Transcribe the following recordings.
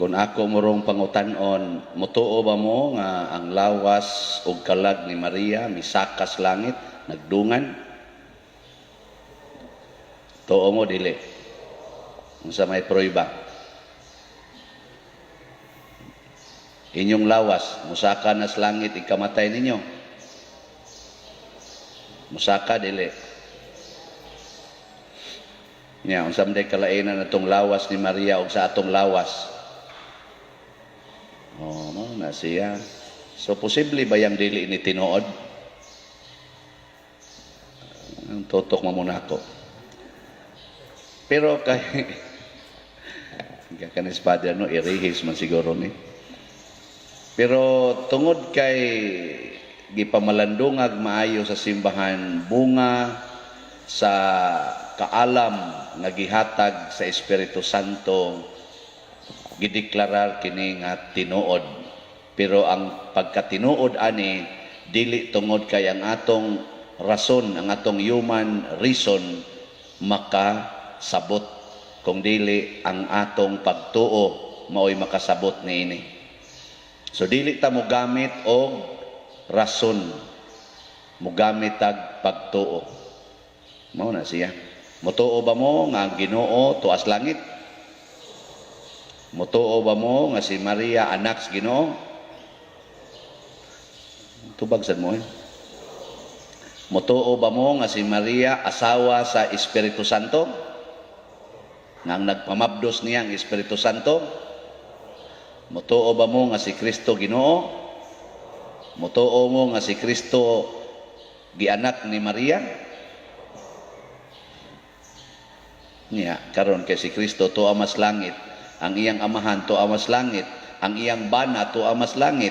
Kung ako morong pangutan-on, mutuo ba mo nga ang lawas ug kalag ni Maria misaka sa langit, nagdungan? Tuo mo, dili? Unsa may prueba? Inyong lawas, musaka na sa langit ikamatay ninyo? Musaka, dili? Nya, unsa man kalainan atong lawas ni Maria ug sa atong lawas? Oh, mao na siya. So posible ba yang dili ni tinuod? Ang tutok mo muna ako. Pero kay kanis Father, no, irihis man siguro ni. Pero tungod kay gipamalandungag maayo sa simbahan, bunga sa kaalam nga gihatag sa Espiritu Santo, gideklarar kini nga tinuod. Pero ang pagkatinuod ani dili tungod kay ang atong rason, ang atong human reason makasabot, kung dili ang atong pagtuo mao'y makasabot niini. So dili ta mogamit og rason, mogamit tag pagtuo. Mao na siya. Motuo ba mo nga ang Ginoo tuas langit? Motuo ba mo nga si Maria anak sa Ginoo? Tubag sad mo eh. Motuo ba mo nga si Maria asawa sa Espiritu Santo? Nga ang nagpamabdos niya ang Espiritu Santo? Motuo ba mo nga si Kristo Ginoo? Motuo mo nga si Kristo gianak ni Maria? Niya, karon kay si Kristo tuwa mas langit, ang iyang amahan tuwa mas langit, ang iyang bana tuwa mas langit.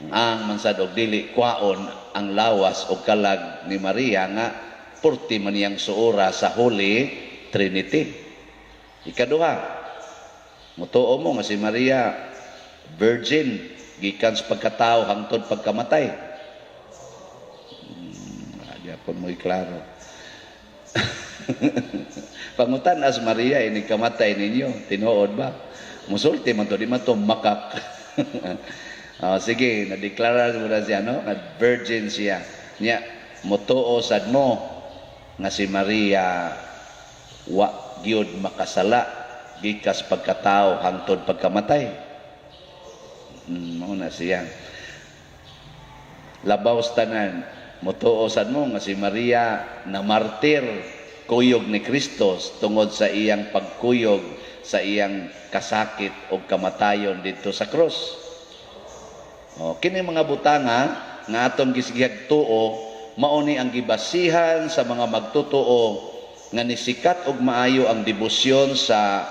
Ang mansad og dili kwaon ang lawas og kalag ni Maria nga purti man niyang suora sa Holy Trinity. Ikaduha, mutuo mo nga si Maria virgin gikan sa pagkatao hangtod pagkamatay? Gyapon mo klaro. Pangutan as Maria ini kamatay ninyo, tinuod ba? Musulti man to, di man to makak. Oh, sige, nadeklara mo na siya, no? Nga virgin siya. Nya, mutuo sad mo nga si Maria wa gyud makasala gikas pagkatao hangtod pagkamatay? Mao na siya. Labaw sa tanan, mutuo sad mo nga si Maria na martir kuyog ni Kristo tungod sa iyang pagkuyog sa iyang kasakit o kamatayon dito sa krus? O, kini mga butanga nga atong gisigihag tuo, mao ni ang gibasihan sa mga magtotoo nga nisikat og maayo ang debosyon sa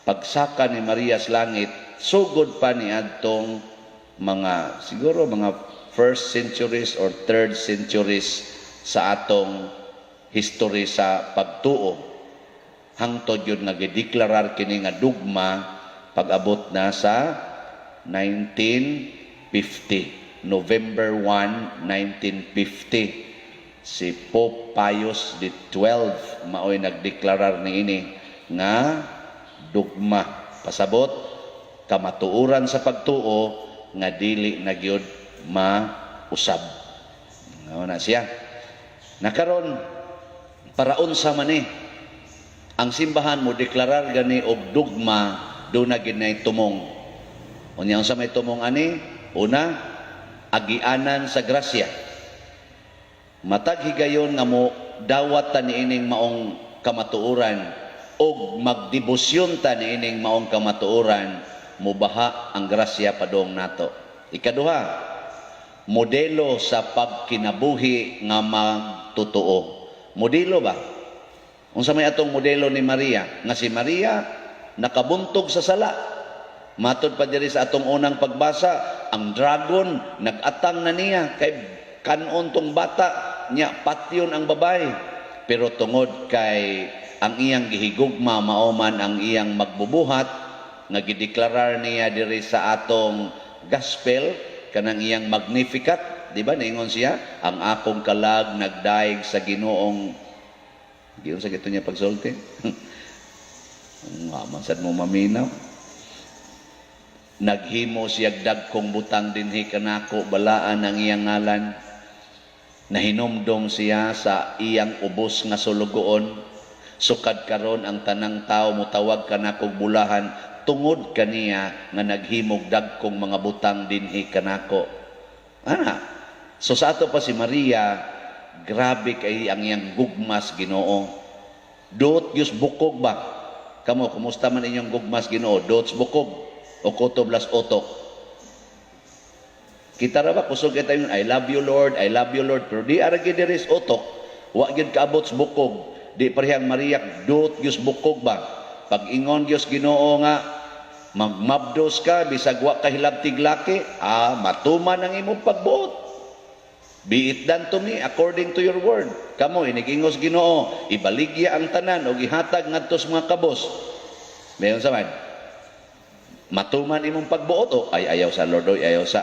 pagsaka ni Maria sa langit sugod pa ni adtong mga siguro mga first centuries or third centuries sa atong history sa pagtuo, hangtod yun nga gideklarar kini nga dugma pag-abot na sa 1950, November 1, 1950, si Pope Pius XII maoy nagdeklarar niini nga dugma, pasabot kamatuoran sa pagtuo nga dili na gyud mausab. Mao na siya. Nakaron, para unsa man ni ang simbahan mo deklarar gani og dugma, duna gid nay tumong. Unya, unsa may tumong ani? Una, agianan sa grasya. Matag higayon nga mo dawat ta niining maong kamatuoran og magdebosyon ta niining maong kamatuoran, mubaha ang grasya padong nato. Ikaduha, modelo sa pagkinabuhi nga magtotoo. Modelo ba? Unsa may atong modelo ni Maria? Nga si Maria nakabuntog sa sala. Matod pa diri sa atong unang pagbasa, ang dragon nag-atang na niya kay kanon tong bata niya, patyon ang babae. Pero tungod kay ang iyang gihigugma mao man ang iyang magbubuhat nga gideklarar niya diri sa atong gospel, kanang iyang Magnificat, di ba? Niingon siya, "Ang akong kalag nagdaig sa Ginoong." Giyon sa gito niya pagsulti. Nga man sad mo maminaw. Naghimo siyag dagkong butang dinhi kanako, balaan ang iyang ngalan. Nahinumdom siya sa iyang ubos nga sulugoon. Sukad karon ang tanang tao mutawag kanakog bulahan tungod kaniya nga naghimog dagkong mga butang dinhi kanako. Ana. So sa ato pa si Maria, grabe kay ang iyang gugmas Ginoo. Duot gyud bukog ba? Kamo, kumusta man inyong gugmas Ginoo? Duot bukog o kutob las utok? Kita ra ba kusog kita yun, "I love you, Lord, I love you, Lord," pero di ara gyud diri sa utok, wa gyud kaabot sa bukog. Di parehang Maria, duot gyud bukog ba? Pag ingon gyud Ginoo nga magmabdos ka bisag wa ka hilabtig laki, matuman ang imong pagbuot. Be it done to me according to your word. Kamo, inigingos Ginoo, ibaligya ang tanan o gihatag ngadto sa mga kabos. Mayon sa man. Matuman imong pagbuot o ay ayaw sa Lord, oy, ayaw sa.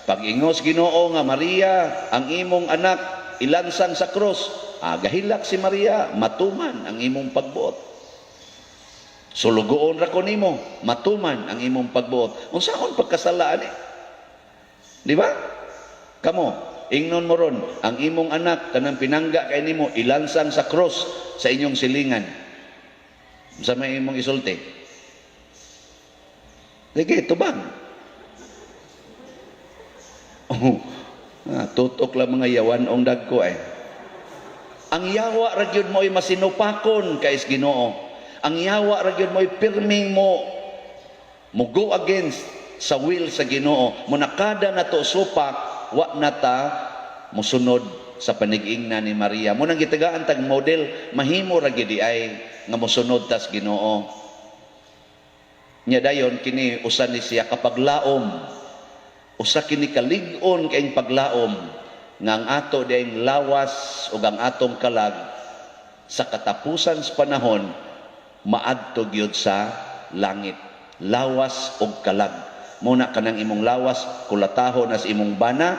Pag-ingos Ginoo nga, "Maria, ang imong anak ilansang sa krus." Gahilak si Maria, matuman ang imong pagbuot. Sulugoon ra ko nimo, matuman ang imong pagbuot. Unsaon pagkasalaan eh? Di ba? Kamo, ingnon mo ron, ang imong anak kanang pinangga kay nimo ilansang sa krus sa inyong silingan. Unsa may imong isulti? Sige, tubang. Oh, tutok lang mga yawan ong dagko eh. Ang yawa ra gyud mo'y masinupakon kay Ginoo. Ang yawa ra gyud mo'y pirming mo go against sa will sa Ginoo. Mo nakada na to supak, wa na ta mosunod sa panigingna ni Maria. Mo nang gitagaan tag model, mahimo ra gyud ay nga mosunod tas Ginoo. Nya dayon kini usa ni siya kapaglaom, usa kini kalig-on kayong paglaom nga ang ato diayng lawas ug ang atong kalag sa katapusan sa panahon maadto gyud sa langit. Lawas ug kalag. Muna kanang imong lawas kulataho na sa imong bana,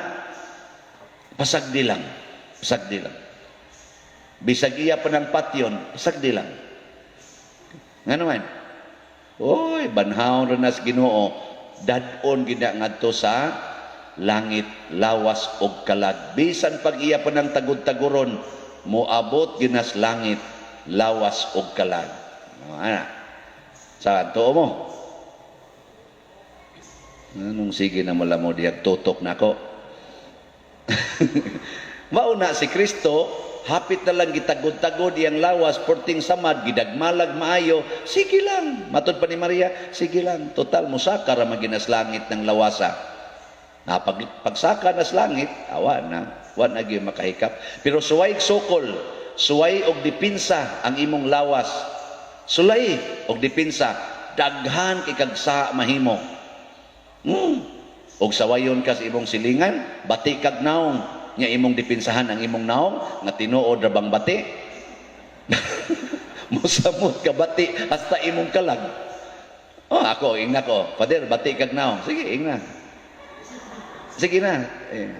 pasagdi lang, pasagdi lang. Bisag iya pa ng patyon, pasagdi lang. Ngano man? Oy, banhaw ra na sa Ginoo, dad-on gid na ngadto sa langit, lawas og kalag. Bisan pag iya pa ng tagud-taguron, moabot gyud nas langit, lawas og kalag. Ana. Sa tuo mo? Anong sige na mala mo dihag tutok nako? Mauna si Kristo, hapit na lang gitagod-tagod iyang lawas, porting samad, gidagmalag maayo, sige lang. Matod pa ni Maria, sige lang. Total, musaka ra man ginas langit ng lawasa. Na pagsaka nas langit, awa na, wa na gyud makahikap. Pero suway sukol, suway og dipinsa ang imong lawas. Sulay og dipinsa, daghan kay kag sa mahimo. Og sawayon ka sa imong silingan, bati kag naong, nya imong dipinsahan ang imong naong nga tinuod ra bang bati? Musamot ka bati hasta imong kalag. Oh, ako ingna ko, "Father, bati kag naong." Sige, ingna. Sige na. Eh.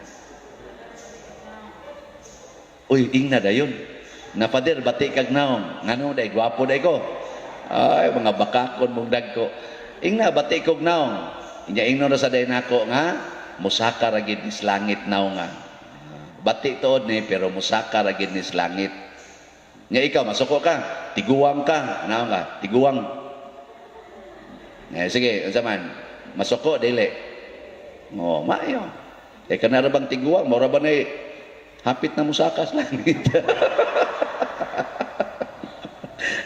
Uy, ingna dayon. Na, "Father, bati kag naong." Ngano day gwapo day ko. Ay, mga bakakon mong dagko. Ingna, bati kog naong. Inya ingno ra sa day nako nga musaka ra gid nis langit naong nga. Bati tuod ni pero musaka ra gid nis langit. Nya ikaw masuko ka, tiguang ka, naong ka, tiguang. Eh, sige, unsa man? Masuko dili. Oh, maayo. Eh kana ra bang tiguang, mao ra ba nay hapit na musaka sa langit.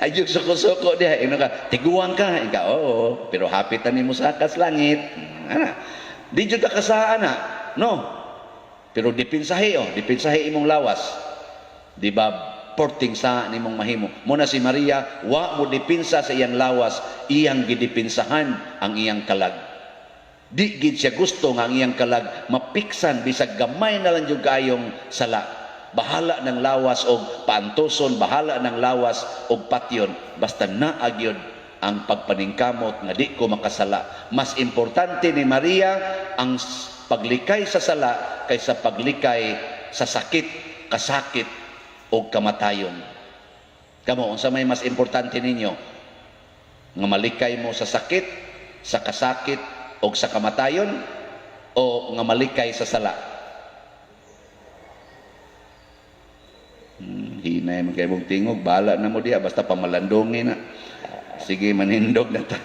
Ay, yung suko-suko diha, ino ka, tiguang ka, ikaw, oo, pero hapit na ni musaka sa langit. Ana. Di jud ka kasaan na, no? Pero dipinsahi oh, dipinsahi imong lawas. Di ba, porting sa nimong mahimo. Muna si Maria, wa mo dipinsa sa iyang lawas, iyang gidipinsahan ang iyang kalag. Di gid siya gusto nga ang iyang kalag mapiksan bisag gamay na lang jud kaayong sala. Bahala ng lawas og paantuson, bahala ng lawas og patyon, basta naa gyud ang pagpaningkamot nga di ko makasala. Mas importante ni Maria ang paglikay sa sala kaysa paglikay sa sakit, kasakit o kamatayon. Kamo, unsa may mas importante ninyo? Nga malikay mo sa sakit, sa kasakit, Og sa kamatayon o nga malikay sa sala? Hinay man kay mong tingog, bahala na mo diha, basta pamalandongin na. Sige, manindog na ta.